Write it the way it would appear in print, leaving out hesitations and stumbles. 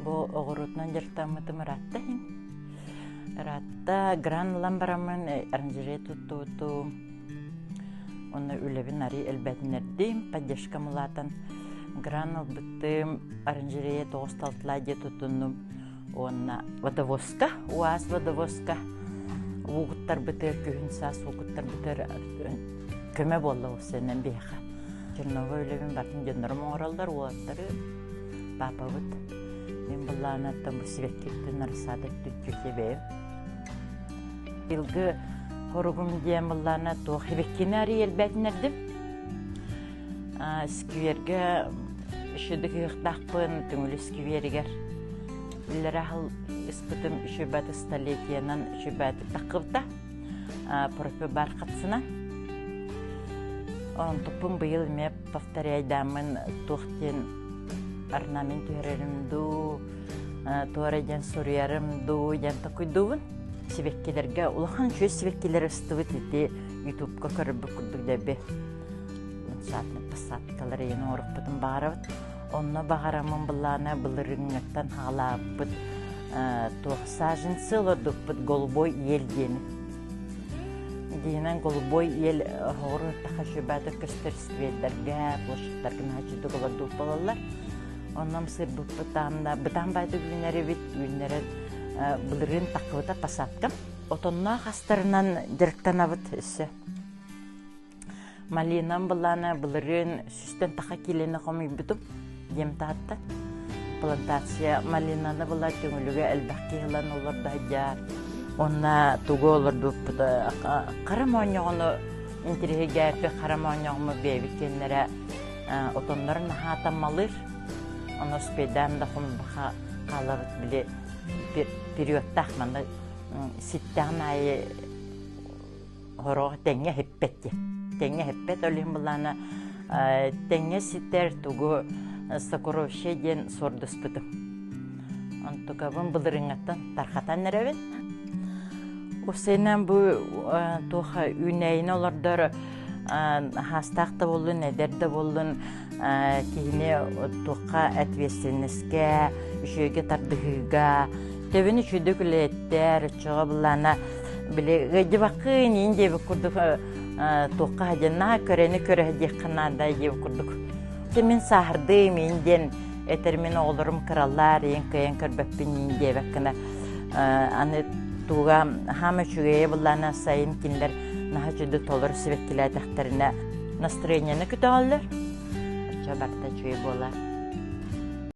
Бу оҕуруотунан дьарыктаммытым ыраатта иһин. Ыраатта гран ылан бараммын оранжерея туттубутум. Онно үлэбин арый элбэтинэрдим, поддержкам улаатан гран ылбытым, оранжерея тоҕус талтылаа дьиэ тутуннум. Уонна водовозка, УАЗ водовозка уугуттарбытыгар күһүн саас уугуттарбытыгар көмө буолла ол сэнэн биһиэхэ. Черновой үлэбин батын дьоннорум оҥороллор, уолаттары, папабыт. Мин былаанаттан бу сибэккиттэн рассада түччүтэ бэйэм. Илгы хоругум диэн былаана туох сибэккини арый элбээтинэрдим. Сквергэ үчүгэй кыахтаахпын Түҥүлү скверигэр. Үллэрэ аһыл ыспытым үчүгэйбэт столетиянан үчүгэйбэт таххыбыта. Профи бархатсына. Онтуппун быйыл эмиэ повторяйдааммын туох диэн орнамент түһэрэрим дуу, туора диэн суруйарым дуу диэн токуйдуубун. Сибэккилэргэ улахан үчүгэй сибэккилэр ыстыбыт ити ютубка көрөрбүт курдук дэби ландшафтный посадкалар ийэн оҥорукпутун баҕарабыт. Онно баҕараммын былаана былырыыҥҥыттан хаалаабыт туох саженцы олордуппут голубой ель диэни. Диинэн голубой ель оһоҕор таха шөбөтө көстөр сквердэргэ, площадьтарга наһаа чудук олордубут буолаллар. Онном сырбыппыт таамна бытаан баайдык үүнэр эбит, үүннэрэн былырыын таххыбыта посадка. Отонноох астарынан дьарыктанабыт өссө. Малинам былаана былырыын сүүстэн таха киилэни хомуйбутум диэм таатта. Плантация малинаны была түҥүлүгэ элбэх киһи ылан олордо сылдьар. Онно тугу олордубуппут хара моонньоҕону интириэһиргээппит хара моонньоҕому бэйэбит киэннэрэ отоннорун наһаа таммалыыр. Ону успейдаан да хомбаха хаалабыт били периодтаах манна ситтэҕин аайы Хороох тэҥҥэ иһиппэт диэн. Тэҥҥэ иһиппэт ол иһин былаана тэҥҥэ ситэр тугу сокровище диэн суордуспутум. Онтукабын былырыҥҥаттан тархатан эрэбин. Усенан бу туох үүнээйини олордор хаастаах да буоллун, эдэр да буоллун киһини туохха ответственностька, үчүгэйгэ тардыһыыга, төбөнү үчүгэйдик үлэттэр, оччоҕо былаана били ыалдьыбаккын иин диэбит курдук туохха садьаннаах көрөнү көрө диэххэ наада диэбит курдук. Дьэ мин сааһырдыым иин диэн этэр мин оҕолорум кыраллар иин кыайан көрбөппүн иин диэбэт гына аны туга хаама үчүгэйэ былаана сайын кинилэр наһаа үчүгэй толору сибэккилээтэхтэринэ настроениены көтөҕөллөр. Оччо барыта үчүгэй буолар.